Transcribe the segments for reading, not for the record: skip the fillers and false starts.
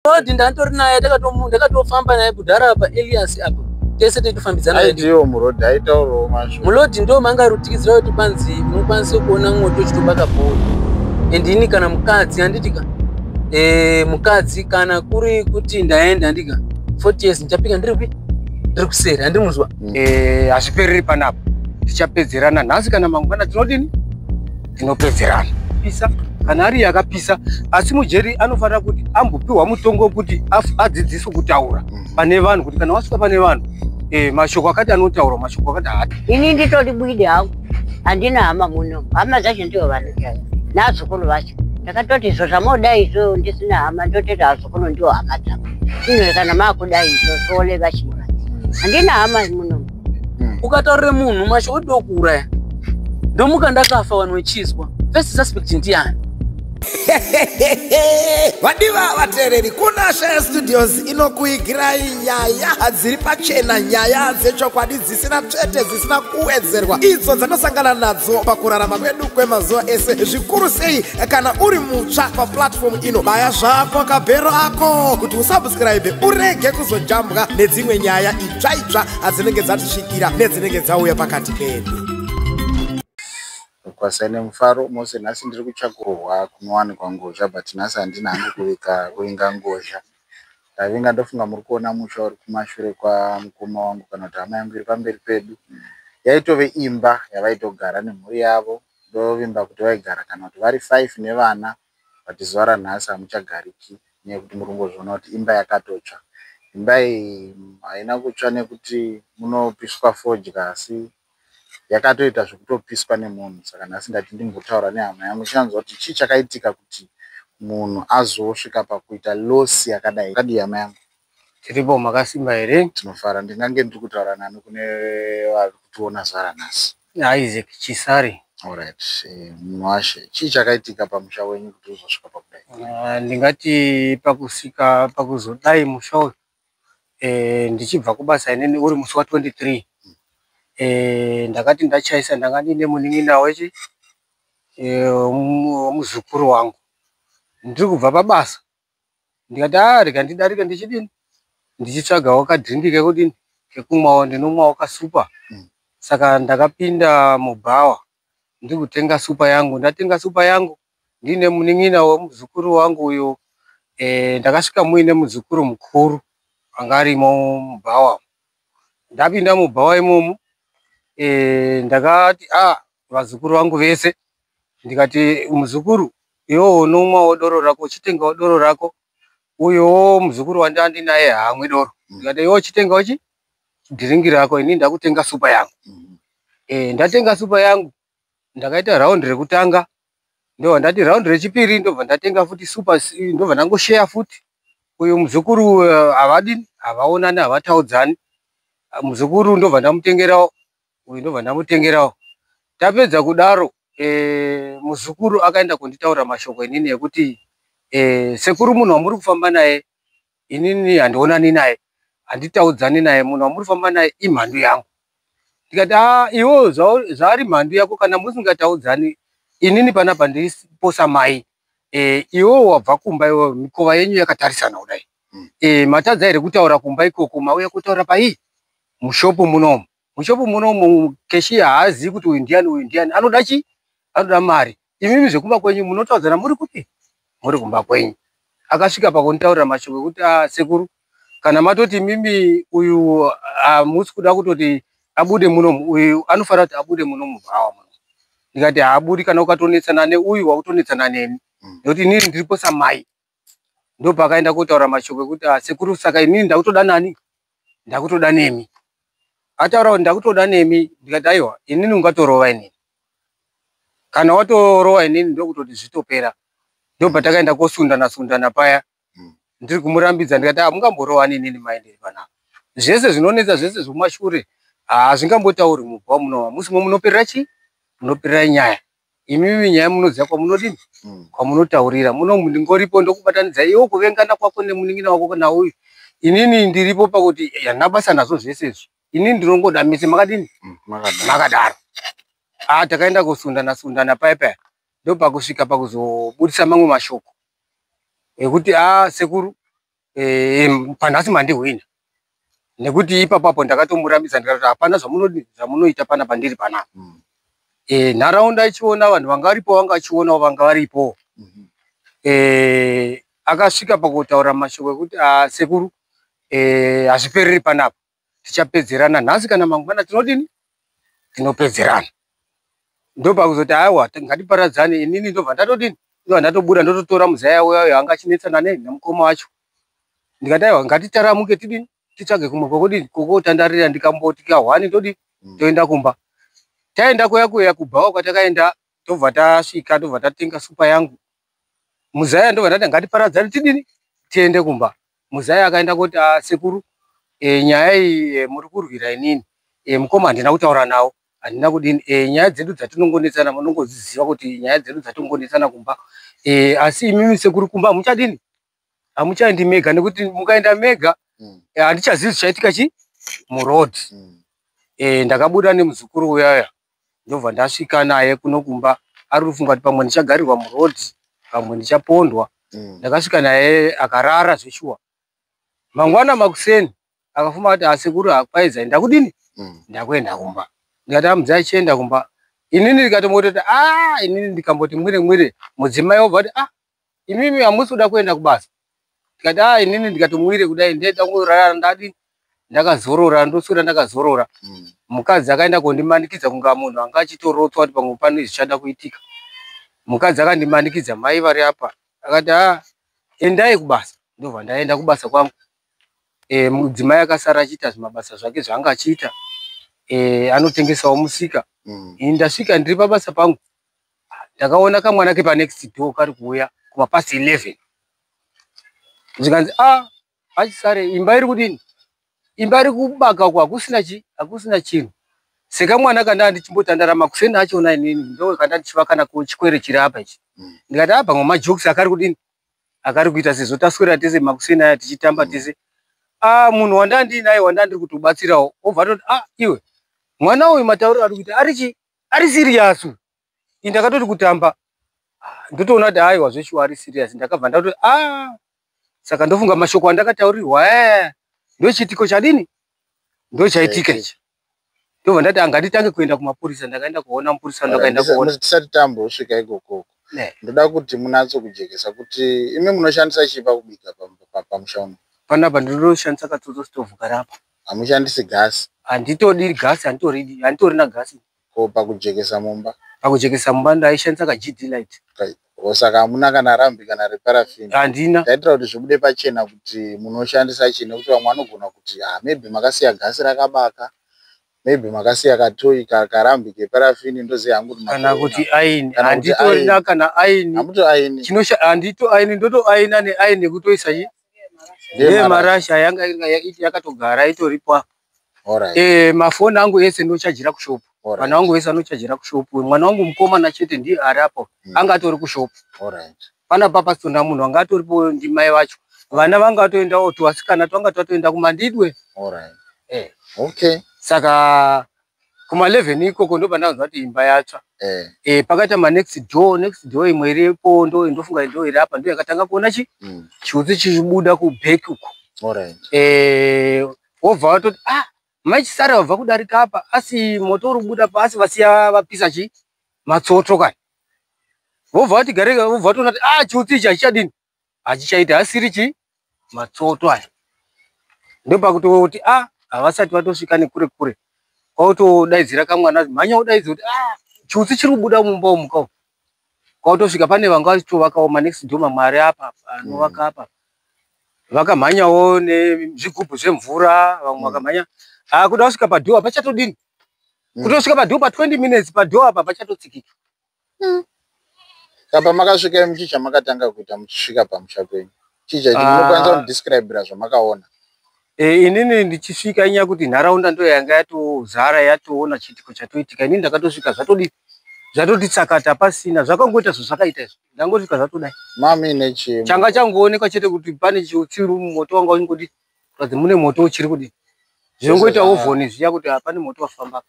Lodi ndanditori naye, ndakatofamba naye kudhara apa, Elias apa, tese teitofambidzana. Aitiwo murodhi aitaurawo mashoko. Mulodhi ndo manga rutikidzira kuti panzi munokwanisa kuona mwoto uchitobaka bhora. And ini kana mukadzi handitika, mukadzi kana kuri kuti ndaenda handika 40 years ndichapika ndiri kupi, ndiri kuseri, handiri muzwa. Hazvipereri panapa, tichapedzerana nhasi kana mangwana. Tinodini? Tinopedzerana. Pisa kana ari yakapisa, asi mujeri anofanira kuti ambopiwa mutongo wekuti adzidziswe kutaura pane vanhu, kuti kana wasvika pane vanhu, mashoko akati anotaurwa, mashoko akati haati. Ini nditori bwidi hangu, handina hama muno. Hama dzacho ndivo vanochaya naazukuru vacho. Ndakatoti izvo zvamodai izvo, ndisina hama, ndototi azukuru ndiwo hama dzangu. Ino kana maakudai izvo zvole vachimba, handina hama muno. Ukataurire munhu mashoko ndokuuraya, ndomuka ndakafa, vanhu vechizwa first suspect ndiani? Vadiwa vateereri, kuna Shaya Studios inokuigirai nyaya dziri pachena, nyaya dzechokwadi dzisina tsvete, dzisina kuwedzerwa, idzo dzanosangana nadzo pakurarama kwedu kwemazuva ese. Zvikuru sei kana uri mutsva paplatform ino, baya zvako kabhero ako kuti usubscribe, urege kuzojambwa nedzimwe nyaya itsva itsva dzinenge dzatisvikira nedzinenge dzauya pakati pedu. Kwasai nemufaro mose. Nhasi ndiri kuchakurwa kunowanikwa ngozha, but nhasi handina hangu kuvika kuvinga ngozha. Ndavinga, ndofunga muri kuona musha uri kumashure kwamukoma wangu, kana kuti hama yangu iri pamberi pedu. Yaitove imba yavaitogara nemhuri yavo. Ndovimba kuti vaigara kana kuti vari 5 nevana, but zuva ranhasi hamuchagariki nekuti muri kungozviona kuti imba yakatotsva. Imba iyi haina kutsva nekuti munopiswa fodya, asi yakatoita zvekutopiswa nemunhu. Saka nhasi ndati ndimbotaura nehama yangu, ndichanzwa kuti chii chakaitika kuti munhu azosvika pakuita loss yakadai. Kadii, hama yangu? Tiripo, makasimba here? Tinofara. Ndingange ndiri kutaura nani kune vari kutiona zuva ranhasi? Isaac Chisari. Alright, munhu washe, chii chakaitika pamusha wenyu kuti uzosvika pakudai? Ndingati pakusvika pakuzodai musha uyu, ndichibva kubasa inini uri musi wa23, ndakati ndachaisa, ndanga ndiine munin'ina wechi wemuzukuru wangu. Ndiri kubva pabasa, ndikati a rega ndidarike ndichidini, ndichitsvagawo kadhiringi kekudini, kekumwawo, ndinomwawo kasupa. Saka ndakapinda mubhawa ndiri kutenga supa yangu. Ndatenga supa yangu ndiine munin'ina wemuzukuru wangu uyo, ndakasvika muine muzukuru mukuru anga arimo mubhawa. Ndapinda mubhawa imomo, ndakati a vazukuru vangu vese, ndikati, "Muzukuru, iwewe unomwawo doro rako, uchitengawo doro rako." Uyowo muzukuru wandanga ndinaye haamwi doro. Ndikati, "Iwe uchitengawo chi dhiringi rako, inini ndakutenga supa yangu." Ndatenga supa yangu, ndakaita raundi rekutanga, ndobva ndati raundi rechipiri, ndobva ndatenga futi supa, ndobva ndangosheya futi. Uyu muzukuru havadini, havaonani, havataudzani. Muzukuru ndobva ndamutengerawo, uyu ndobva ndamutengerawo. Tapedza kudaro, muzukuru akaenda kunditaura mashoko inini ekuti, "Sekuru, munhu wamuri kufamba naye, inini handionani naye, handitaudzani naye. Munhu wamuri kufamba naye imhandu yangu." Ndikati, "A iwewe, zvaari mhandu yako, kana musingataudzani, inini panapa ndiriposa mai. Iwewe wabva kumba, iwewe mikova yenyu yakatarisana kudai. Matadza here kutaura kumba ikoko? Mauya kutaura pai mushopu munomu? Mushopu munomu cashier haazivi kuti uyu ndiani, uyu ndiani. Anoda chi anoda mari. Imimi zvekumba kwenyu munotaudzana muri kupi? Muri kumba kwenyu." Akasvika pakunditaurira mashoko ekuti, "A sekuru, kana matoti mimi uyu hamusi kuda kutoti abude munomu, uyu anofanira kuti abude munomu bhawa munomu." Ndikati, "Haabudi. Kana ukatonetsana neuyu, wakutonetsana neni, nekuti inini ndiripo samai." Ndopakaenda kotaura mashoko ekuti, "Ah, sekuru, saka inini ndakutoda nani? Ndakutoda nemi." Ataura kuti ndakutoda nemi, ndikati, "Aiwa, inini ungatorova inini. Kana watorova inini, ndokutoti zvitopera." Ndobva kosundana sundana paya. Ndiri kumurambidza, ndikati, "Hamungamborovani inini mai ndiri panapa. Zvese zvinonetsa, zvese zvokumashure hazvingambotauri mubva munova musimo. Munoperera chii? Munoperera nyaya. Imimi nyaya munoziva kwamunodini, kwamunotaurira. Muno ndingoripo ndokubatanidza iwo kuvengana kwako nemunin'ina wako nauyu. Inini ndiripo pakuti handina basa nazvo zvese izvi. Inini ndinongoda mese makadini?" Makadaro. Makadaro. A takaenda kusundana sundana paya paya, ndopakusvika pakuzobudisa mamwe mashoko ekuti, "A sekuru, Panhasi mandihwina, nekuti ipapapo ndakatomuramidza, ndikati hapana zvamunoita pana pandiri panapa. Nharaunda ichiona, vanhu vanga varipo vanga vachionawo, vanga varipo. Akasvika pakutaura mashoko ekuti, "Sekuru, hazvipereri panapa, tichapedzerana nhasi kana mangwana, tinodini, tinopedzerana." Ndopakuzoti, "Aiwa, ngatiparadzane." Inini ndobva ndatodini, ndobva ndatobuda, ndototora muzaya uya uyo anga achinetsana nemukoma wacho. Ndikati, "Aiwa, ngatitaramuke, tidini, titsvage kumwe kwekudini, kwokotandarira." Ndikamboti kahwani, todini, toenda kumba. Taenda kuya kuya kubhawa kwatakaenda, tobva tasvika, tobva tatenga supa yangu. Muzaya ndobva ndati, "Ngatiparadzane, tidini, tiende kumba." Muzaya akaenda kuti, "Sekuru, nyaya iyi muri kurwira inini, mukoma handina kutaura nawo, handina kudini. Nyaya dzedu dzatinongonetsana munongoziziva kuti nyaya dzedu dzatinongonetsana kumba, asi imimi sekuru kumba hamuchadini, hamuchaendi mega, nekuti mukaenda mega handichazivi zvichaitika chi muroad." Ndakabuda nemuzukuru uyaya, ndobva ndasvika naye kuno kumba. Ari kufunga kuti pamwe ndichagarirwa muroad, pamwe ndichapondwa. Ndakasvika naye, akarara zveshuwa. Mangwana makuseni akafuma kuti, "Asekuru, hakwaizai, ndakudini, ndakuenda kumba." Ndikati, "Amudzai, chienda kumba." Inini ndikatombototi, a inini ndikamboti mwire mwire, mudzimai wobva kuti, "A, imimi hamusi kuda kuenda kubasa?" Ndikati, "A, inini ndikati mwire kudai, ndenda kungorara, ndadi ndakazorora, ndoswera ndakazorora." Mukadzi akaenda kondimanikidza, kunga munhu anga achitorotswa kuti pamwe pane zvichada kuitika. Mukadzi akandimanikidza, mai vari apa, akati, "A, endai kubasa." Ndobva ndaenda kubasa kwangu. Mudzimai akasara achiita zvimabasa zvake zvaanga achiita. Anotengesawo musika. Ini ndasvika ndiri pabasa pangu, ndakaona kamwana kepanext door kari kuuya kumapast 11, zvikanzi, "A, achisare, imba iri kudini? Imba iri kubaka uku, hakusina chi hakusina chinhu." Sekamwana kandaa ndichimbotandara makuseni achona, inini ndo kanda ndichivaka nako chikwere chiri apa ichi. Ndikati, "Apa majokes akari kudini, akari kuita, sezvo taswera tese makuseni aya tichitamba tese." A, munhu wandaa ndiinaye, wandaa ndiri kutobatsirawo, obva atoti, "A, iwe, mwana uyu matauriro ari kuita ari chi ari serious." Ini ndakatoti kutamba. Ah, ndotoona kuti aiwa, zveshuwa ari serious. Ndakabva ndatoti, "A, saka ndofunga mashoko andakataurirwa ndochiitiko chadini, ndochaitika ichi." Ndobva ndati, "Angatitange kuenda kumapurisa." Ndakaenda kuona mupurisa, ndakaenda kuona. Tisati tambosvika ikokoko, ndoda kuti munatso kujekesa kuti imi munoshandisa chii pakubika pamusha uno? Panapa ndinoshandisa katsotso stove karapa. Hamushandisi gasi? Handitodi gasi, handitoridi, handitorina gasi. Ko pakujekesa mumba? Pakujekesa mumba ndaishandisa ka GD light. Saka hamuna kana rambi kana reparafini? Handina. Ndaitira kuti zvibude pachena kuti munoshandisa chii, nekuti vamwe vanogona kuti, "Ah, maybe makasiya gasi rakabaka, maybe makasiya katoi karambi keparafini." Ndoziva hangu kuti kana kuti aini. Kana kuti Handitorina kana aini. Hamuto aini? Chinosha handito aini, ndoto aina neaini yekutoisa chi ndeyemarasha yanga yakatogara itoripo apa. Mafoni angu ese ndochajira kushopu. Vana vangu vese vanochajira kushopu. Mwana wangu mukomana chete ndiye ari apo, anga atori kushopu. Panapa pasina munhu anga atoripo, ndimai vacho. Vana vanga vatoendawo, tuvasikana twanga twatoenda kumandidwe. Saka kuma11 ikoko ndo pandanzwa kuti imba yatsva. Pakaita manext door, next door imwe iripo, ndo ndofunga ndo iri apa, ndo yakatanga kuona chi chiutsi chichibuda kuback uko. Wobva watoti, "Ah, mai Chisara vabva kudarika apa, asi moto uri kubuda pasi, vasiya vapisa chi matsoto kani." Vobva vati gareka, vobva vatoona kuti, "Ah, chiutsi ichi hachichadini, hachichaita, asiri chi matsoto aya." Ndopakutoti, "Ah, havasati vatosvika nekure kure." Kwautodaidzira kamwana, "Mhanya udaidze kuti, ah, chiutsi chiri kubuda mumba umu." Kau kwautosvika pane vanga vachitovakawo manext door, mamwe ari apa anovaka apa, vakamhanyawo nezvigubhu zvemvura. Vamwe vakamhanya. Ah, kuda kusvika padoor pachatodini, kutosvika padoor pa20 minutes, padoor apa pachatotsikika. Saka pamakasvika imi, chii chamakatanga kuita muchisvika pamusha penyu? Chii chacho munokwanisa kundidescribira zvamakaona? Inini ndichisvika, inyaya kuti nharaunda ndo yanga yatozara, yatoona chiitiko chatoitika. Inini ndakatosvika zvatodini, zvatoti tsakata, pasina zvakangoita zvazvakaita izvo. Ndangosvika zvatodai. Mamuine chii? Changa changoonekwa chete kuti pane chiutsi, moto wanga uchingodi kuratidza mune moto uchiri kudini, zvinongoita ovhoni zviya, kuti hapane moto wafamba.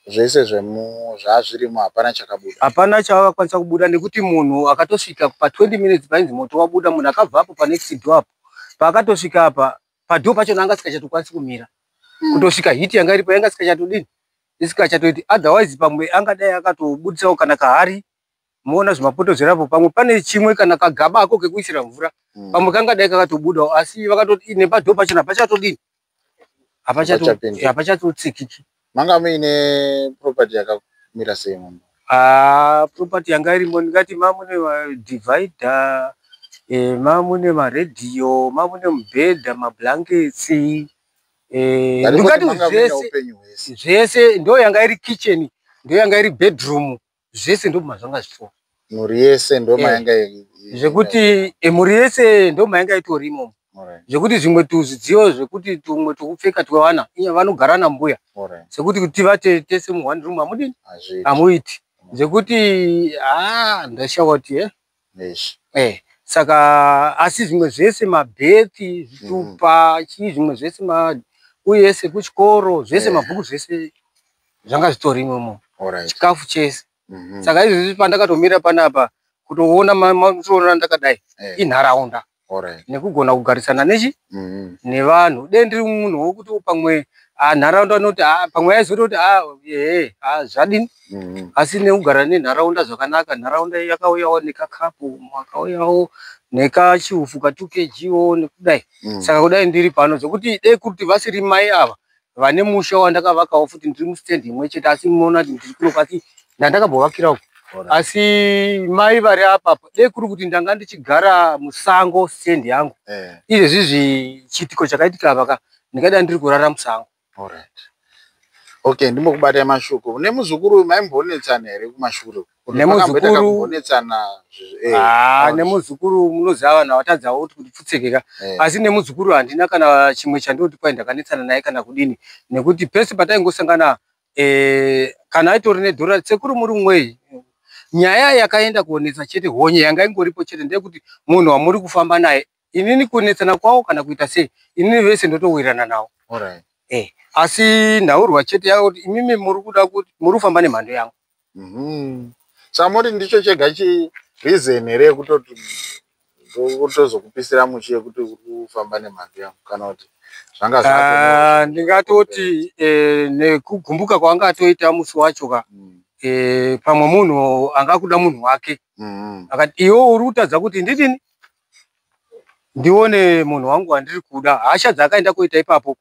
Zvese zvazvirimo hapana chakabuda? Hapana chavakwanisa kubuda, nekuti munhu akatosvika pa20 minutes painzi moto wabuda, munhu akabva apo panext door apo. Paakatosvika apa padhoo pachona anga asikachatokwanisi kumira. Kutosvika hiti yanga iripo yanga isikachatodini, isikachatoiti. Otherwise pamwe angadai akatobudisawo kana kahari, moona zvimapoto zvirapo, pamwe pane chimwe kana kagaba ako kekuisira mvura, pamwe kangadai kakatobudawo, asi vakatoti nepadhoo pachona hapachatodini, Hapachapindi. Hapachatotsikiki. Manga muine property yakamira sei mumba? Ah, property yanga irimo ndingati mamune divider, mamune maredhiyo, mamune mubhedha, mablankets, ndingati Manga muine zvese upenyu hwese. Zvese. Ndo yanga iri kitchen, ndo yanga iri bedroom, zvese ndo mazvanga zvitori. Mhuri yese ndo mayanga Zvekuti mhuri yese ndo mayanga itori imomo. Zvekuti zvimwe tuzvidziyo zvekuti tumwe twekupfeka twevana, iye vanogara nambuya, sekuti kuti tivate tese mu one room hamudini, Hazviiti. Hamuiti. Zvekuti haa, ndashawa kuti Eish. Saka asi zvimwe zvese, mabhethi, zvitupa, chii, zvimwe zvese, uye sekuchikoro zvese, mabhuku, zvese zvanga zvitori imomo, chikafu chese. Saka izvezvi pandakatomira panapa kutoona toona ndakadai, inharaunda nekugona kugarisana nechi nevanhu. Dei ndiri munhu wokuti pamwe nharaunda inoti pamwe yaizototi ehe, zvadini, asi nekugara nenharaunda zvakanaka, nharaunda yakauyawo nekakapu, makauyawo nekachiufu ka 2 kg wo nekudai. Saka kudai ndiri pano, zvekuti dei kuti vasiri mai ava vane musha wandakavakawo futi, ndiri mustendi imwe chete, asi munoona kuti ndiri kuno, asi ndandakambovakira uko. Asi mai vari apapo, dei kuri kuti ndanga ndichigara musango, stendi yangu, izvezvizvi chiitiko chakaitika apa ka, ndingadai ndiri kurara musango. Alright. Okay, ndimbokubatai mashoko. Nemuzukuru maimbonetsana here kumashure? Kuti Nemuzukuru- pakamboita kakumbonetsana Ah, nemuzukuru munoziva vanhu havatadzawo kuti pfutsekeka. Asi nemuzukuru handina kana chimwe chandinoti kwai ndakanetsana naye kana kudini, nekuti pese pataingosangana, kana aitori nedhora, "Sekuru, muri umwei?" Nyaya yakaenda kuonetsa chete, honye yanga ingoripo chete, ndeyekuti munhu wamuri kufamba naye, inini kunetsana kwavo kana kuita sei, inini vese ndotowirirana navo. Asi nhaurwa chete yakuti imimi muri kuda kuti muri kufamba nemhando yangu. Saka muri ndicho chega chi reason here yekutoti kutozokupisira muchi yekuti uri kufamba nemhando yangu, kana kuti zvanga Ah, ndingatoti nekugumbuka kwaangatoita musi wacho ka, pamwe munhu angakuda munhu wake, akati iwe uri kutadza kuti ndidini, ndione munhu wangu wandiri kuda. Hasha dzaakaenda kuita ipapo,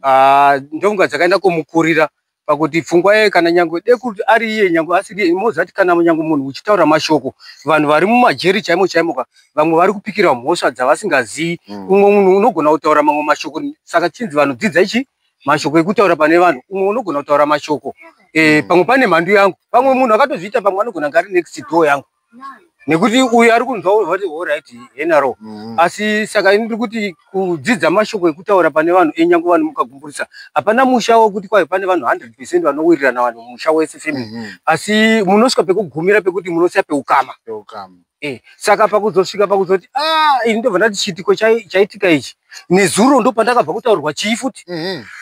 ah, ndonga dzakaenda kumukurira pakuti pfungwa yeye, kana nyangwe de kuti ari iye, nyangwe asiri iye, mozati kana nyangwe munhu uchitaura mashoko, vanhu vari mumajeri chaimo chaimo ka, vamwe vari kupikira mhosva dzavasingazivi. Umwe munhu unogona kutaura mamwe mashoko, saka chinzi vanhu dzidza ichi mashoko ekutaura pane vanhu. Umwe unogona kutaura mashoko, pamwe pane mhandu yangu, pamwe munhu akatozviita, pamwe anogona kunge ari next door yangu, nekuti uyu ari kunzwa vati alright henaro. Asi saka ini ndiri kuti kudzidza mashoko ekutaura pane vanhu, enyange vanhu mukagumburisa, hapana musha wekuti kwai pane vanhu 100% vanowirirana, vanhu musha wese, family. Asi munosvika pekugumira pekuti munosiya peukama. Peukama. Saka pakuzosvika pakuzoti ini ndobva ndati chiitiko chaitika ichi nezuro, ndo pandakabva kutaurirwa chii futi.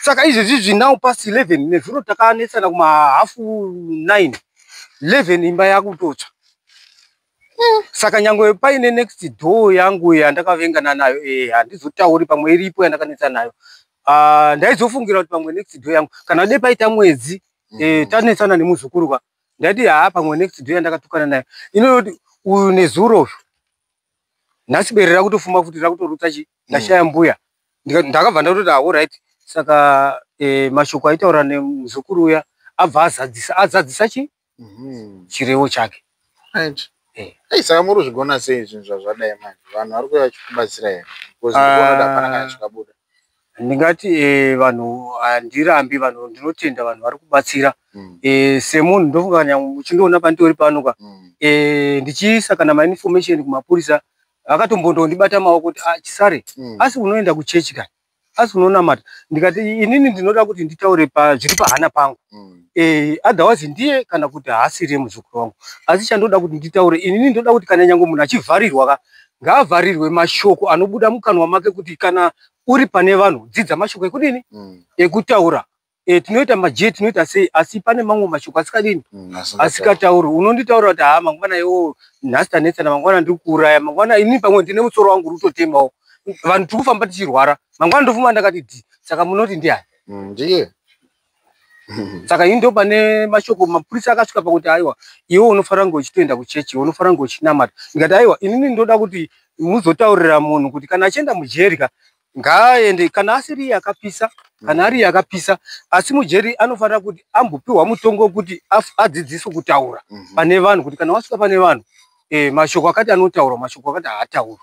Saka izvezvi now past 11, nezuro takanetsana kuma 9:30, 11 imba yakutotsva. Saka nyangwe paine next door yangu yandakavengana nayo, handizotauri, pamwe iripo yandakanetsana nayo. Ah, ndaizofungira kuti pamwe next door yangu, kana dai paita mwedzi tanetsana nemuzukuru ka, ndaiti haa, pamwe next door yandakatukana nayo inoti uyu nezuro uyu, nhasi bere rakutofuma futi, rakutorutsa chi, ndashaya mbuya. Ndakabva ndatoti alright. Saka mashoko aitaura nemuzukuru uya abva azadzisa, azadzisa chi chirevo chake. Ei, saka muri kuzvigona sei zvinhu zvazvadai manje? Vanhu vari kuuya vachikubatsira here? Because ndikuona kuti hapana kana chakabuda. Ndingati vanhu, handirambi, vanhu ndinotenda, vanhu vari kubatsira. Semunhu ndofunga kana uchindoona pandori pano ka, ndichiisa kana mainformation kumapurisa, vakatombondondibata maoko kuti chisare, asi unoenda kuchechi kani, asi unonamata? Ndikati inini ndinoda kuti nditaure zviri pahana pangu. Otherwise ndiye kana kuti haasiri muzukuru wangu, asi chandoda kuti nditaure inini, ndoda kuti kana nyange munhu achivharirwa ka, ngaavharirwe mashoko anobuda mukanwa make, kuti kana uri pane vanhu dzidza mashoko ekudini, ekutaura. Tinoita maje, tinoita sei, asi pane mamwe mashoko asikadini, asikatauri. Unonditaura kuti haa, mangwana iwo, nhasi tanetsana, mangwana ndiri kuuraya, mangwana inini pamwe ndine musoro wangu uri kutotemawo. Vanhu tiri kufamba tichirwara, mangwana ndofuma ndakati dhi. Saka munoti ndiani? Ndiye. Saka ini ndo pane mashoko mapurisa akasvika pakuti aiwa, iwe unofanira kunge uchitoenda kuchechi, iwe unofanira kunge uchinamata. Ndikati aiwa, inini ndoda kuti muzotaurira munhu kuti kana achienda mujeri ka, ngaaende kana asiri iye akapisa, kana ari iye akapisa, asi mujeri anofanira kuti ambopiwa mutongo wekuti adzidziswe kutaura pane vanhu, kuti kana wasvika pane vanhu, mashoko akati anotaurwa, mashoko akati haataurwi.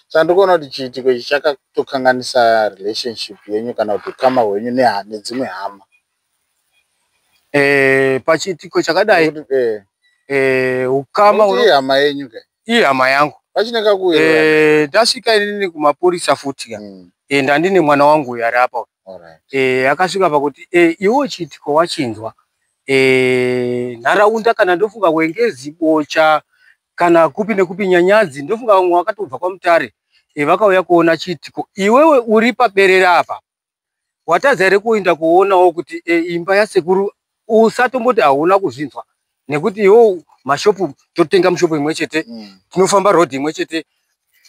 Saka ndikuona kuti chiitiko ichi chakatokanganisa relationship yenyu kana kuti ukama hwenyu nedzimwe hama. Pachiitiko chakadai, Nekuti, ukama nekuti ihama yenyu ke. Ihama yangu. Pachine kakuwirirana. Ndasvika inini kumapurisa futi ka, ndandine mwana wangu uyu ari apa. Akasvika pakuti iwo chiitiko wachinzwa, nharaunda kana ndofunga Wengezi, Bocha, kana kupi nekupi, Nyanyadzi, ndofunga vamwe vakatobva kwaMutare, vakauya kuona chiitiko. Iwewe uri paberera apa, watadza here kuenda kuonawo kuti imba yasekuru? Usatomboti hauna kuzvinzwa, nekuti iwo mashopu totenga mushopu imwe chete, tinofamba rodhi imwe chete.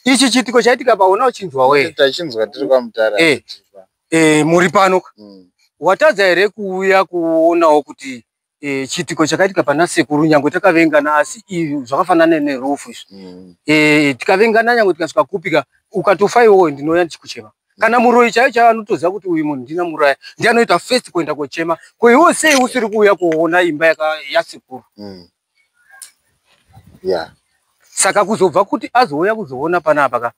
Ichi chiitiko chaitika pauna uchinzwa wee? Tachinzwa tiri kwaMutare. Muri pano, watadza here kuuya kuonawo kuti chiitiko chakaitika pana sekuru? Nyangwe takavengana, asi izvi zvakafanana nerufu izvi. Tikavengana, nyangwe tikasvika kupika, ukatofa iwowo, ndinouya ndichikuchema. Kana muroyi chaiyo chaiyo anotoziva kuti uyu munhu ndina muraya, ndiye anoita first kuenda kochema. Ko iwo sei usiri kuuya kuona imba yasekuru? Saka kuzobva kuti azouya kuzoona panapa ka,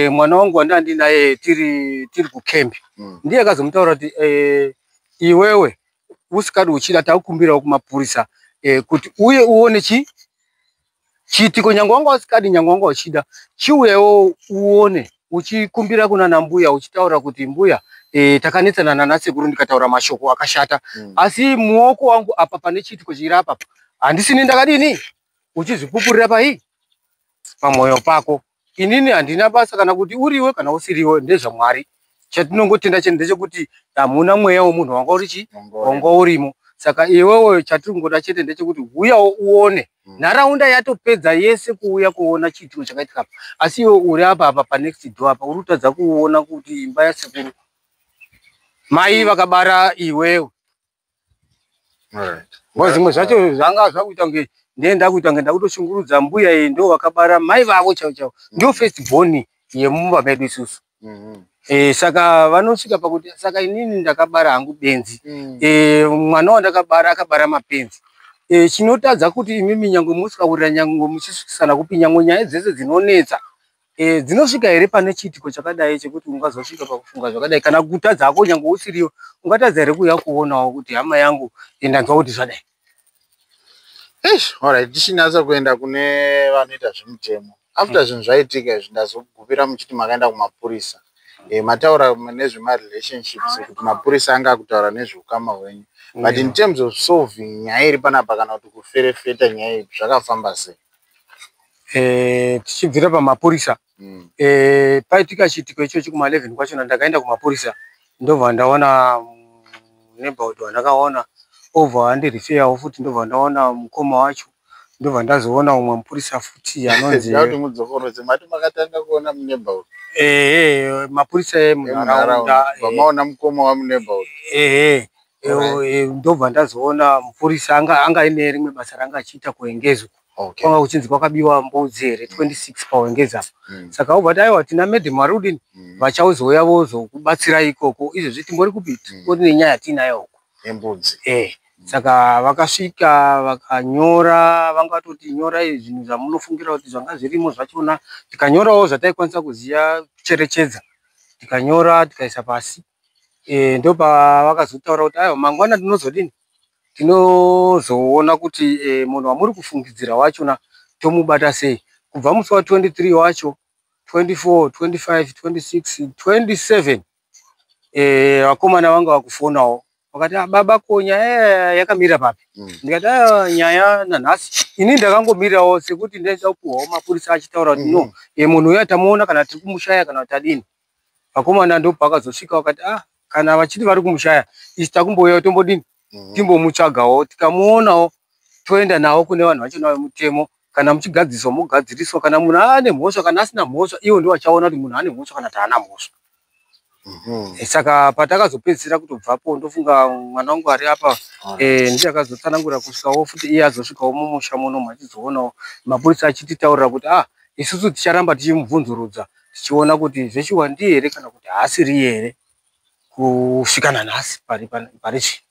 mwana wangu wandanga ndinaye tiri kukembi, ndiye akazomutaura kuti iwewe usikadi uchida, takukumbirawo kumapurisa kuti uye uone chiitiko, nyangwe wanga usikadi, nyangwe wanga uchida, chiuyewo uone, uchikumbira kuna nambuya, uchitaura kuti mbuya, takanetsana nanasekuru, ndikataura mashoko akashata, asi muoko wangu apa pane chiitiko chiri apa, handisini ndakadini, uchizvipupurira pai pamwoyo pako. Inini handina basa kana kuti uriwe kana usiriwe, ndezvaMwari. Chatinongotenda chete ndechekuti hamuna mweya wemunhu wanga uri chi wanga urimo. Saka iwewe chatiri kungoda chete ndechekuti uyawo uone. Nharaunda yatopedza yese kuuya kuona chiitiko chakaitika apa, asi iwe uri apa apa panext door apa, uri kutadza kuona kuti imba yasekuru, mai vakabara iwewe. Ngo zvimwe zvacho zvanga zvakuita kunge ndenda kuita kunge ndakutoshungurudza mbuya iyi. Ndo vakabara mai vavo chaivo chaivo, ndo first born yemumba medu isusu. Saka vanosvika pakuti saka inini ndakabara hangu benzi, mwana wandakabara akabara mapenzi. Chinotadza kuti imimi nyangwe musikaurira, nyangwe muchisvikisana kupi, nyangwe nyaya dzese dzinonetsa, dzinosvika here pane chiitiko chakadai chekuti ungazosvika pakufunga zvakadai? Kana kutadza hako, nyangwe usiriyo, ungatadza here kuuya kuonawo kuti hama yangu, ndanzwa kuti zvadai? Eish, alright, tichinatsa kuenda kune vanoita zvemutemo. After zvinhu zvaitika izvi, ndazogupira muchiti makaenda kumapurisa. Mataura nezvemarelationships, kuti mapurisa anga akutaura nezveukama hwenyu. But in terms of solving nyaya iri panapa kana kuti kuferefeta nyaya iyi, zvakafamba sei? Tichibvira pamapurisa, paitika chiitiko ichochi kuma11 kwachona, ndakaenda kumapurisa, ndobva ndaona neighborhood wandakaona, obva andirifeyawo futi, ndobva ndaona mukoma wacho, ndobva ndazoona umwe mupurisa futi anonzi Ndauti mudzokorodze, mati makatanga kuona muneighborhood? Ehe, mapurisa emunharaunda. Vamaona mukoma wamuneighborhood. Ehe, ndobva ndazoona mupurisa anga aine rimwe basa ranga achiita kuEngezi. Kwanga kuchinzi kwakabiwa mbudzi here 26 paWengezi apa. Saka obva ti aiwa, tina madam vari kudini, vachauzouya vozokubatsirai ikoko. Izvezvi timbori kupi? Timbori nenyaya yatiinayo uko. Yembudzi. Saka vakasvika vakanyora, vangatoti nyorai zvinhu zvamunofungira kuti zvanga zvirimo zvachona. Tikanyorawo zvataikwanisa kuziva, kucherechedza, tikanyora, tikaisa pasi. Ndopavakazotaura kuti aiwa, mangwana tinozodini, tinozoona kuti munhu wamuri kufungidzira wachona tomubata sei. Kubva musi wa23 wacho, 24, 25, 26, 27, vakomana vanga vakufonawo, vakati, "Ah, baba, ko nyaya yakamira papi?" Ndikati aiwa, nyaya nanhasi ini ndakangomirirawo sekuti ndaida kupuhwawo mapurisa achitaura kuti no, munhu uya tamuona, kana tiri kumushaya, kana kuti tadini. Vakomana ndopavakazosvika, vakati ah, kana vachiti vari kumushaya, isi takumbouya tombodini, timbomutsvagawo, tikamuonawo toenda nawo kune vanhu vachona vemutemo. Kana muchigadziriswa mogadziriswa, kana munhu ane mhosva kana asina mhosva, ivo ndivo vachaona kuti munhu ane mhosva kana kuti haana mhosva. Saka patakazopedzisira kutobvapo, ndofunga mwana wangu ari apa ndiye akazotsanangura kusvikawo futi iye azosvikawo mumusha munomu achizoonawo mapurisa achititaurira kuti ah, isusu ticharamba tichimubvunzurudza tichiona kuti zveshuwa ndiye here kana kuti haasiri here kusvika nanhasi pari pari zvino.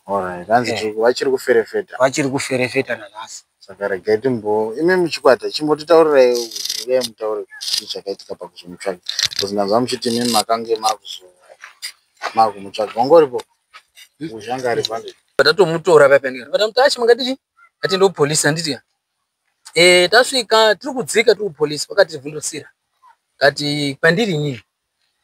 Alright. Hanzi vachiri kuferefeta. Vachiri kuferefeta nanhasi. Saka regai timbo imi muchikwata chimbotitaurirai, uyai mutaure chii chakaitika pakuzomutsvaga, because ndanzwa muchiti imi makange makumutsvaga. Wanga uripo? Uzhanga ari pande. Tatomutora paya paya, vatamuti achi mangatichi atiende kupolisi, handiti ka? Tasvika tiri kudzika tiri kupolisi, vakativhundusira kati kwandiri inini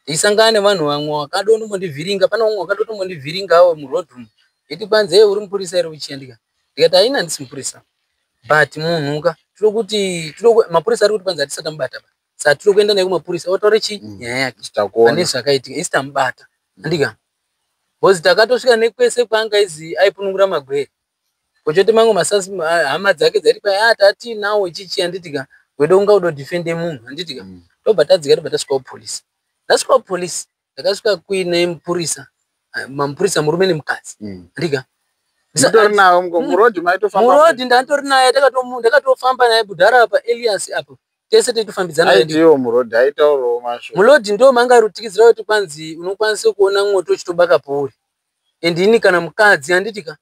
ndisangana nevanhu vamwe vakadotombondivhiringa. Pane vamwe vakatotombondivhiringawo muroad umu, iti kwanzi, "Hey, uri mupurisa here uchiandika?" Ndikati, "Haina, handisi mupurisa, but munhu ka tiri kuti mapurisa ari kuti kwanzi hatisati tamubata ba, saka tiri kuenda naye kumapurisa otaure chi nyaya yake Takuona. pane zvakaitika, isi tamubata, handika?" Because takatosvika nekwese kwaanga izi aipunungura magwere kochoti mamwe masasi hama dzake dzaiti kwai ah, tatinawo ichichi, handitika? Wedo unga udodhifende munhu, handitika? Tobva tadzika, tobva tasvikawo polisi. Ndasvikawo polisi, ndakasvika kuine mupurisa, mamupurisa murume nemukadzi, handika? Mutori nawo muroad maitofamba? Muroad ndatori naye, ndakatofamba naye kudhara apa, Elias apa, tese teitofambidzana naye. Aitiwo muroad aitaurawo mashoko. Muroad ndo manga rutikidzira kuti kwanzi unokwanisa kuona mwoto uchitobaka pauri, and ini kana mukadzi, handitika?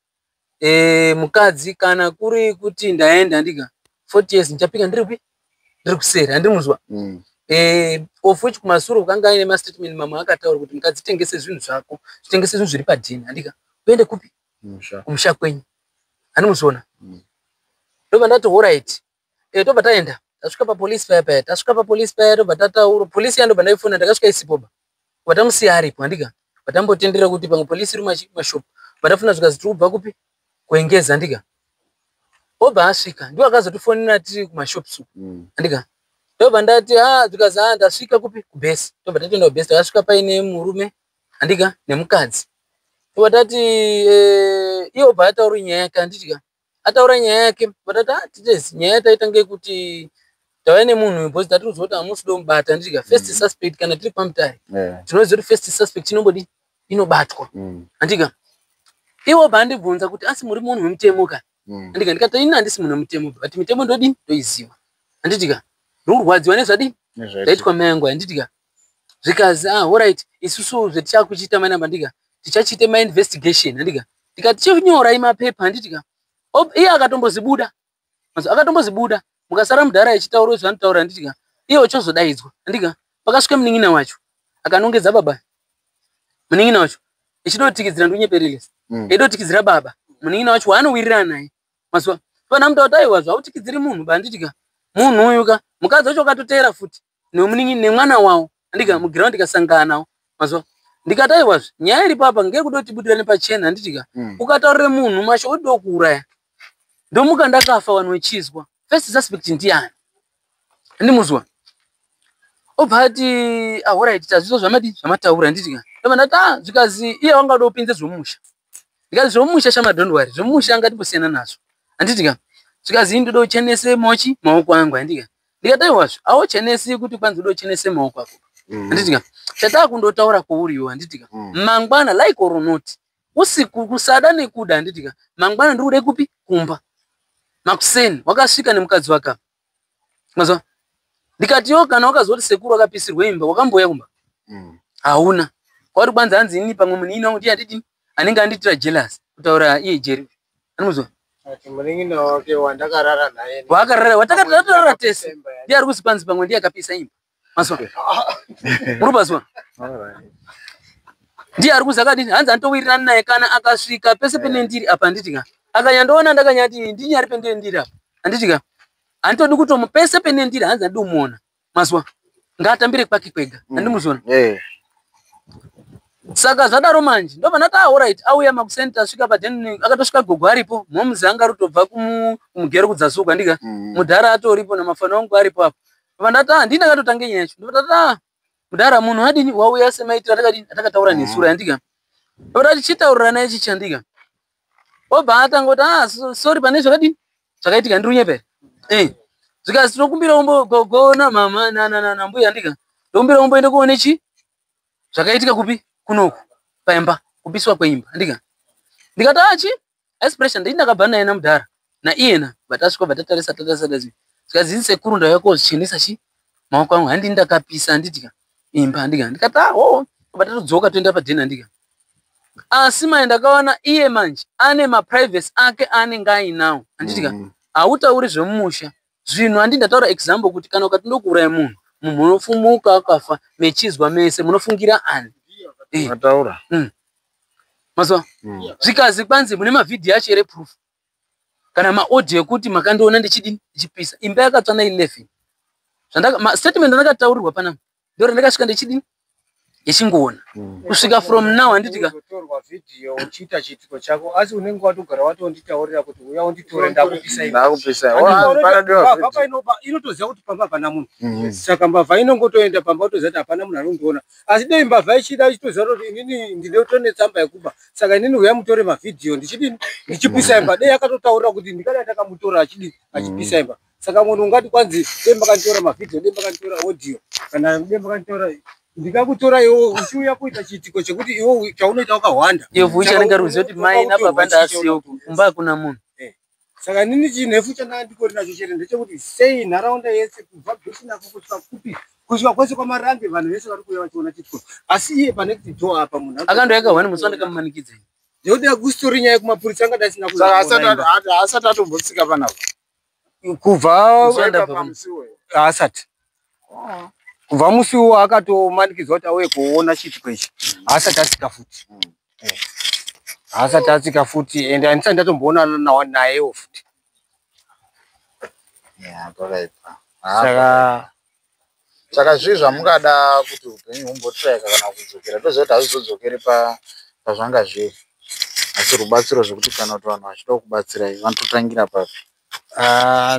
Mukadzi kana kuri kuti ndaenda, handika, 40 years ndichapika ndiri kupi? Ndiri kuseri, handiri muzwa. Of which kumasure kanga aine mastatement mamwe akataura kuti mukadzi tengese zvinhu zvako, tengese zvinhu zviri padheni, handika, uende kupi? Musha. Kumusha kwenyu, handimuziona. Ndobva ndati alright. Tobva taenda, tasvika papolisi paya paya, tasvika papolisi paya, tobva tataura polisi ya, ndobva ndaifona, ndakasvika isipo ba, vatamusiya aripo, handika? Vatambotendera kuti pamwe polisi iri mumashopu, vatafuna zvikazi tiri kubva kupi? Kuengeza, handika? Obva asvika, ndiwo akazotifonera tiri kumashops uku, handika? Ndobva ndati a, zvikazi a, ndasvika kupi? Kubhesi. Tobva tatoenda kubhesi, takasvika paine murume, handika, nemukadzi. Tobva tati iye obva ataura nyaya yake, handitika? Ataura nyaya yake, vatati a, titezi nyaya yataita ngekuti tauya nemunhu because tatiri kuti hamusi domubata, handitika? First suspect kana tiri pamutare, tinoziva kuti first suspect inombodi inobatwa, handika? Iwo bva andibvunza kuti asi muri munhu wemutemo ka? Handika? Ndikati ini handisi munhu wemutemo, but mitemo ndodini? Ndoiziva, handitika? Ndikurwadziwa nezvadini? Nezvaitika. Zvaitwa mai angu, handitika? Zvikazi ah, alright, isusu zvetichakuchiita manamba, handika, tichachiite mainvestigation, handika? Tikati chinyorai mapepa, handitika? Iye akatombozibuda, akatombozibuda mukasara mudhara achitaura zvanotaura, handitika? Iye uchozodaidzwa, handika? Pakasvika munin'ina wacho akanongedza baba, munin'ina wacho ichidotikidzira, ndinyepereres, eidotikidzira baba, munin'ina wacho waanowirirana naye mazuva pana mutaura kuti aiwa, zvautikidziri munhu ba, handitika? Munhu uyu ka, mukadzi wacho akatoteera futi nemunin'ina nemwana wawo, handika? Mugiraundi tikasangana nawo mazuva, ndikati aiwazve, nyaya iri papa ngekudotibudira nepachena, handitika? Ukataurire munhu mashoko oti dokuuraya, ndomuka ndakafa, vanhu vechizwa first suspect ndiani, handimuzwa? Obva ati alright, tazvizwa zvamadi zvamataura, handitika? Ndobva ndati ah, zvikazi iye wanga uda kupinze zvomusha. Ndikati zvomusha shama, don't worry, zvomusha ngatimbosiyana nazvo, handitika? Zvikazi ini ndoda uchenese mochi maoko angu, handitika? Ndikati aiwazve, auchenesi kuti kwanzi uda uchenese maoko ako, handitika? Chataa kundotaura kwauriwo, handitika? Mangwana, like or not, usiku kusada nekuda, handitika, mangwana ndiri kuda kupi? Kumba makuseni wakasvika nemukadzi waka mazwa. Ndikati yo, kana wakazoti sekuru wakapisirwa imba, wakambouya kumba? Hauna. Kwauri kwanzi hanzi ini pamwe munin'ina wangu ndiye andidini, anenge andiitira jealous, kutaura iye Jeri, animuzwa. Ati munin'ina wake wandakarara naye. Wakarara, watakatarara tese, ndiye ari kuzi kwanzi pamwe ndiye akapisa imba mazwa, muri pazwa. Ndiye ari kuzi akadini, hanzi antowirirana naye, kana akasvika pese pene ndiri apa, handitika, akanyandoona ndakanyati ndinyari pende ndiri apa, handitika, handitodi kutomu pese pene ndiri, hanzi handidi kumuona mazwa, ngaatambire kwake kwega, handimuzona. Saka zvadaro manje ndobva ndati alright. Auya makuseni, tasvika padheni, akatosvika gogo aripo, momuzi anga arutobva kumugero kudzasuka ndika. Mudhara atoripo namafana wangu aripo apo. Ndobva ndati ah, ndini ndakatotange nyaya yacho. Ndobva ndati ah, mudhara, munhu adini, wauya semaitiro atakadini atakataura nesura, handika? Ndobva ndati chitaurirana ichi chandika. Obva atanga kuti ah, sorry pane zvakadini. Zvakaitika ndiri unyepa here? Zvikanzi tinokumbira umbo gogo namama nambuya ndika. Ndokumbira umboende kuone chi zvakaitika kupi kunoku paimba kupiswa kweimba ndika. Ndikati achi ice pressure ndini ndakabva naye namudhara naiyena vatasvika bva tatarisa tatarisa tatarisa. Zvikanzi sekuru ndauya kozvichenesa chi maoko angu handini ndakapisa handitika imba handika. Ndikati ah oh bva tatodzoka toenda padheni handika. Asi mai ndakaona iye manje ane maprivacy ake aanenge ainawo handitika. Hautauri zvemumusha zvinhu handi ndataura example kuti kana ukati ndokuuraya munhu munhu unofumuka akafa mechizwa mese munofungira ani. Mataura. Mazuva zvikazi kwanzi mune mavhidhiyo acho here proof kana maaudio ekuti makandiona ndichidini ndichipisa imba yakatsva na11 zvandaka statement andakataurirwa panapa ndo randakasvika ndichidini ndichingoona kusvika from now handitika. Unotorwa vhidhiyo uchiita chiitiko chako asi unenge watogara watonditaurira kuti uya unditore ndakupisa imba. Ndakupisa. Mbavha painoba inotoziva kuti pamba hapana munhu. Saka mbavha inongotoenda pamba otoziva kuti hapana munhu anondiona. Asi dei mbavha ichida ichitoziva kuti inini ndinotone tsamba yekuba. Saka inini uya mutore mavhidhiyo ndichidini ndichipisa imba. Dei akatotaurira kuti ndikadai takamutora achidini achipisa imba. Saka munhu ungati kwanzi dei makanditora mavhidhiyo dei makanditora audio kana dei makanditora ndikakutora iwo uchiuya kuita chiitiko chekuti iwo chaunoita wakahwanda. Iyo vuchi anenge ari kuziva kuti mai nababa ndaasiyo kumba hakuna munhu. Saka nini chinhefu chandanga ndikori nacho chete ndechekuti sei nharaunda yese kubva Bhishinako kusvika kupi kusvika kwese kwaMarange vanhu vese vari kuuya vachiona chiitiko asi iye pane door apa munhu akandoyaka hwani musi wandakamumanikidza. Nekuti akusitori nyaya yekumapurisa angadai asina Saka asati atombotsika panapa. Kubva Musi wandabva Pamusiwo. Haasati. Kubva musi uwo akatomanikidzwa kuti auye kuona chiitiko ichi haasati atsika futi. Haasati atsika futi ende handisati ndatomboonana nayewo futi. Ya, pakaipa. Saka Saka zvii zvamungada kuti upenyu humbotsvaika kana kudzokera? Toziva kuti hazvizodzokeri pazvanga zviri. Asi rubatsiro zvekuti kana kuti vanhu vachida kubatsirai vanototangira papi?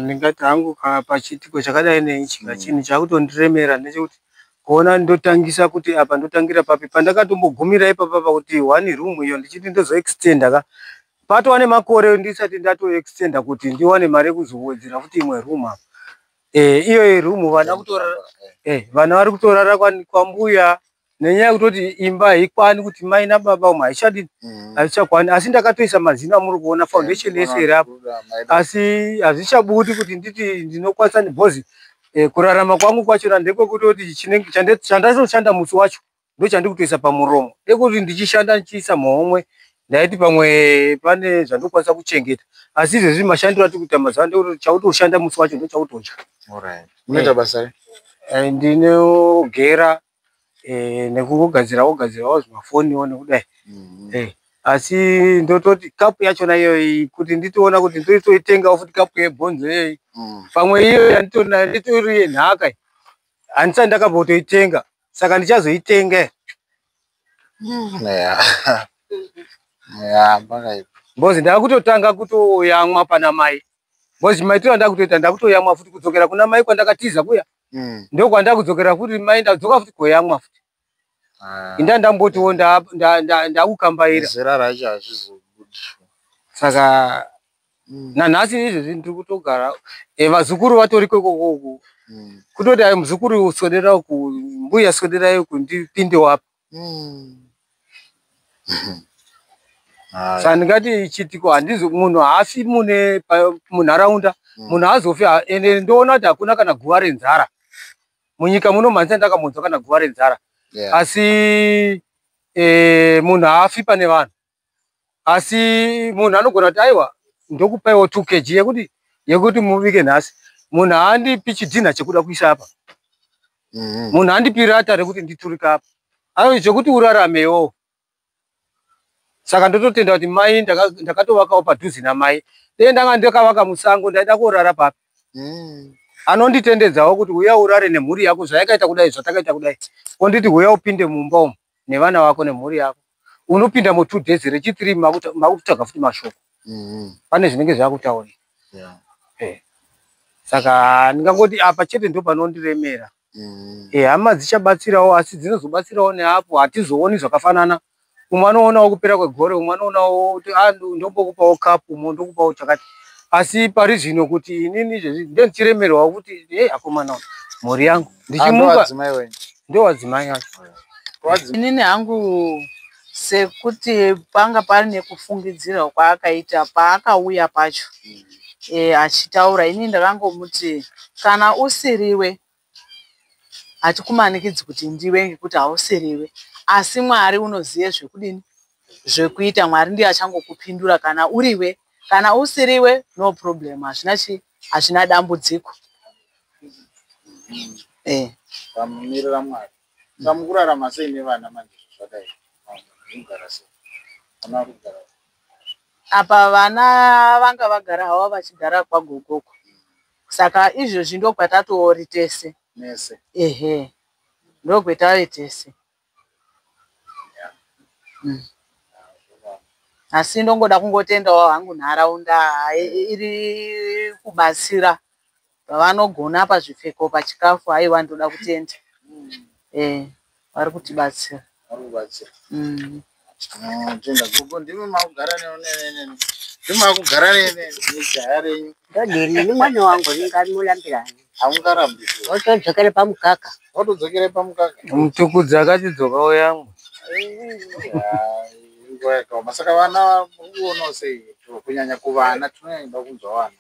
Ndingati hangu pachiitiko chakadai neichi chinhu chakutondiremera ndechekuti kuona ndotangisa kuti apa ndotangira papi pandakatombogumira ipapa pakuti one room iyo ndichiti ndozoextenda ka patova nemakore ndisati ndatoextenda kuti ndiwane mari yekuzowedzera futi imwe room apa. Iyo room vana kutorara vana vari kutorara kwambuya nenyaya yekutoti imba haikwani kuti mai nababa umwe haichadini haichakwani asi ndakatoisa mazino amuri kuona foundation yese iri apo asi hazvichabudi kuti nditi ndinokwanisa bhozi kurarama kwangu kwachona ndekwekutoti chandatoshanda musi wacho ndochandikutoisa pamuromo ndekuti ndichishanda ndichiisa muhomwe ndaiti pamwe pane zvandokwanisa kuchengeta asi izvezvi mashandiro atiri kuita mazuva ndekuti chautoshanda musi wacho ndochautodya. Alright. Munoita basa rei? Ndinogera nekungogadzirawo gadzirawo zvimafoniwo nekudai. Asi ndototi kapu yachona iyoyi kuti nditoona kuti ndoitoitengawo futi kapu yebhonzo iyoyi pamwe iyo yanditori nayo nditori yenhaka handisati ndakambotoitenga saka ndichazoitenga. Ya, pakaipa. Mbozi ndakutotanga kutoyamwa pana mai mbozi maitiro andakutoita ndakutoyamwa futi kudzokera kuna mai kwandakatiza kuya ndokwandakudzokera futi mai ndadzoka futi koyamwa futi. Inda ndambotiwo ndakukambaira. Zera racho hazvizobudi. Saka nanhasi izvezvi ndiri kutogara vazukuru vatoriko ikoko kutoti ayi muzukuru swedera uku mbuya swederai uku ndipindewo apa. Saka ndingati chiitiko handizi munhu haafi mune munharaunda munhu haazofi ende ndoona kuti hakuna kana guva renzara munyika muno handisati ndakambonzwa kana guva renzara. Asi munhu haafi pane vanhu asi munhu anogona kuti aiwa ndokupaiwo 2 kg yekuti mubike nhasi munhu haandipi chidhinha chekuda kuisa apa. Munhu haandipi rata rekuti nditurike apa aiwa chekuti uraramewo. Saka ndototenda kuti mai ndakatovakawo padhuze namai dei ndanga ndakavaka musango ndaida kurara papi. Anonditendedzawo kuti uya urare nemhuri yako zvayakaita kudai zvatakaita kudai onditi uya upinde mumba umu nevana vako nemhuri yako unopinda mu 2 days rechi 3 makutotsvaga futi mashoko. Pane zvinenge zvakutaurika. Saka ndingangoti apa chete ndo panondiremera. Hama dzichabatsirawo asi dzinozobatsirawo neapo hatizooni zvakafanana. Umwe anoonawo kupera kwegore umwe anoonawo kuti ndombokupawo kapu umwe ndokupawo chakati. Asi pari zvino kuti inini izvezvi ndendichiremerwa kuti ei akomana, mhuri yangu ndichimuka. Adzimai wenyu? Ndowadzimai acho. Inini hangu, sekuti panga pane kufungidzira kwaakaita paakauya pacho achitaura, inini ndakangomuti kana usiriwe hatikumanikidzi kuti ndiwe, ngekuti hausiriwe, asi Mwari unoziye zvekudini zvekuita. Mwari ndiye achangokupindura kana uriwe. Kana usiriwe, no problem, hazvina chi hazvina dambudziko. Pamumirira Mwari. Saka mukurarama sei nevana manje zvakadai? Mugara sei? Vana vari kugara? Apa vana vanga vagara havo vachigara kwagogoko, saka izvozvi ndokwatatori tese. Mese? Ehe, ndokwetave tese. Asi ndongoda kungotendawo hangu nharaunda iri kubatsira pavanogona, pazvipfeko, pachikafu. Aiwa, ndoda kutenda, vari kutibatsira. Vari kubatsira. Tinotenda gogo. Ndimi makugara ndimi makugara nejaya renyu? Ndodini? Ni mwana wangu, ndingamulambirani? Haungarambi. Otodzokere pamukaka. Watodzokere pamukaka. Mutukudzi akatidzoka oyamwa. Nguva yakaoma. Saka vana muri kuonawo sei? Kunyanya kuvana, tinonyanya kunzwa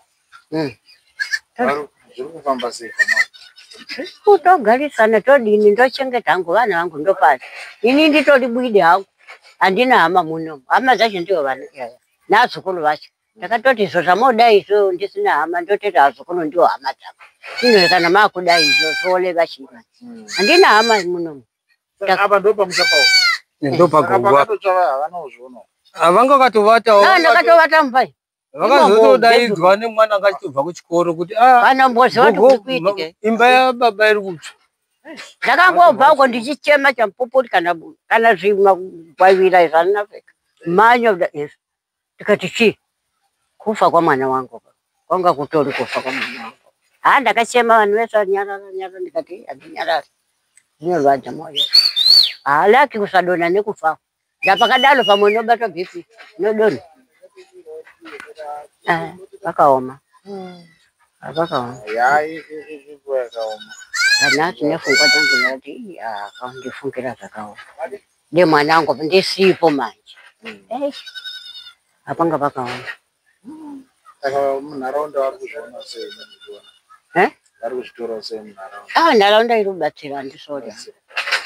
vana. Zviri kufamba sei kwamuri? Kutogarisana, todini? Ndochengeta hangu vana vangu, ndopasi. Ini nditori bwidi hangu, handina hama muno. Hama dzacho ndivo vana yaya naazukuru vacho. Ndakatoti izvo zvamodai izvo ndisina hama, ndototi azukuru ndiwo hama dzangu. Ino kana maakudai izvo zvooleva chii? Handina hama muno. Saka apa ndo pamusha pavo? Ndopagogwa. Pakatotsva havana kuzvionawo? Vanga vakatovatawo. Ndakatovata mumbai. Vakazotodaidzwa nemwana anga achitobva kuchikoro kuti, "Ah, Kana mboziva kuti gogo, kuri kuitike." imba yababa iri kutsva. Ndakangobva uko ndichichema chamupupuri, kana zvimagwavira izvo handinapfeka manyo izvo. Ndikati chii? Kufa kwamwana wangu, kwanga kutori kufa kwamwana wangu. Ha, ndakachema, vanhu vese vanyarara nyarara. Ndikati handinyarari, zvinorwadza mwoyo. Halaki kusadonha nekufa ndapakadaro, pamwe unobatwa BP, unodonha. Pakaoma, pakaoma. Ya, inguva yakaoma. Nhasi nepfungwa dzangu ndati, "Ii, ah, kaundifungira zvakaoma ndemwana wangu ndisipo manje." Eish, hapanga pakaoma. Saka munharaunda vari kuzviona sei mukuona? Eh? Vari kuzvitorawo sei munharaunda? Ah, nharaunda iri kubatsira, handisori.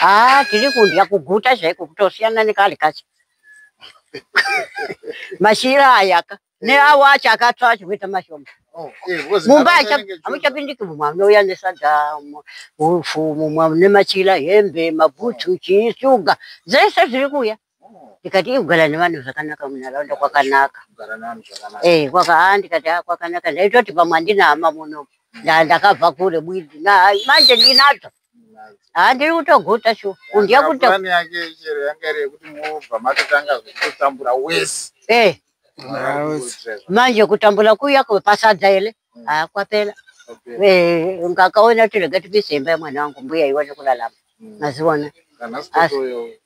Ah, tiri kundya kuguta chaiko, kutosiyana nekare kacho. Mashira ayaka neawo acho akatsva acho kuita mashoma. Oh, because Mumba nharaunda inenge ichiona- hamuchapindiki. Mumwe anouya nesadza, upfu, mumwe nemachira, hembe, mabhutsu, chii, shuga, zvese zviri kuuya. Oh, Ndikati kugara nevanhu zvakanaka munharaunda kwakanaka. Kugara nevanhu zvakanaka. Kwaka ah, ndikati ah, kwakanaka. Ndaitoti pamwe handina hama muno. Ndakabva kure bwidi. Manje ndinadzo. Ah, ndiri kutoguta shu kundya Saka kuto. Purani yake chero yanga iri yekuti mubva matotanga kutambura wese. Manje kutambura kuya pasadza ele, ah, kwapela. Ngakaona kuti rega tibise imba yemwana wangu, mbuya iwane kurarama, maziona. Kana Asi-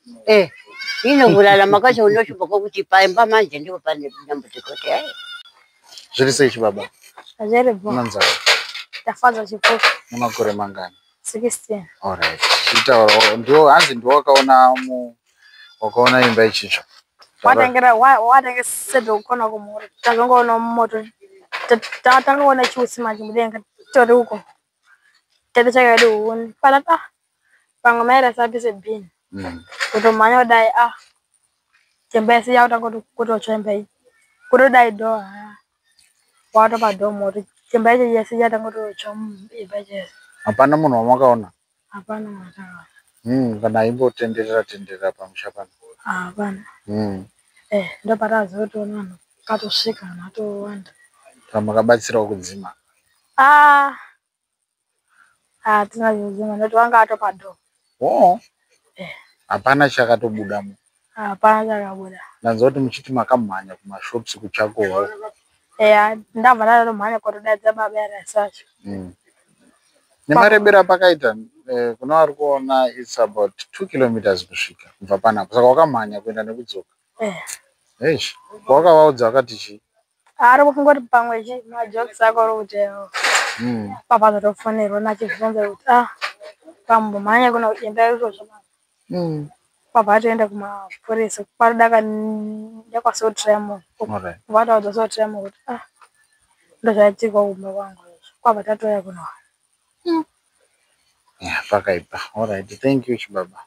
Ino kurarama kwacho unoshupa kwakuti paimba manje ndipo pane dambudziko kuti Zviri sei, chibaba? Zviripo. Unonzai? Tafadzwa Chipuka. Nemakore mangani? 16. Alright, chitaura. Ndiwo hanzi ndiwo wakaona mu wakaona imba ichitsva? Watengera watenge sedho kukona kumhuri. Tazongoona moto. Tangoona chiutsi manje mudenga tori uko. Tete chakadi huni. Pana ah. Pamwe maira sapise bin. Kutomhanya kudai ah. Chemba yese yakutanga kutotsva imba iyi. Kutodai door ah. Watopa door moto. Chemba yacho yese yatanga kutotsva imba yese. Hapana munhu wamakaona? Hapana mwatakaona. Kana aimbotenderera tenderera pamusha pano? Hapana. Ndopatazotoona vanhu katosvika, vanhu vatowanda. Saka makabatsirawo kudzima? Ah. Hatina kudzima nekuti vanga atopa door. Oh. Eh. Hapana chakatobudamo? Hapana chakabuda. Ndanzwa kuti muchiti makamhanya kumashops kuchakohwa. Eya, ndabva ndatomhanya kotodaidza baba yarasi acho. Nemarebero apakaita, kuna vari kuona, it's about 2 kilometers kusvika kubva panapa. Saka wakamhanya kuenda nekudzoka? Eh. Eish, wakavaudza vakati chii? Ari kufunga kuti pamwe chi majokes ako ari kuti papa zatofonerwa nachibvunza kuti ah, pambomhanya kuna enda izvozvo. Pabva atoenda kumapurisa kwadaka ndekwaSotremo. Vataudza Sotremo kuti ah, ndozvaitika kumba kwangu izvo, kwabva tatouya kuno. Yeah, pakaipa. Alright, thank you, chibaba.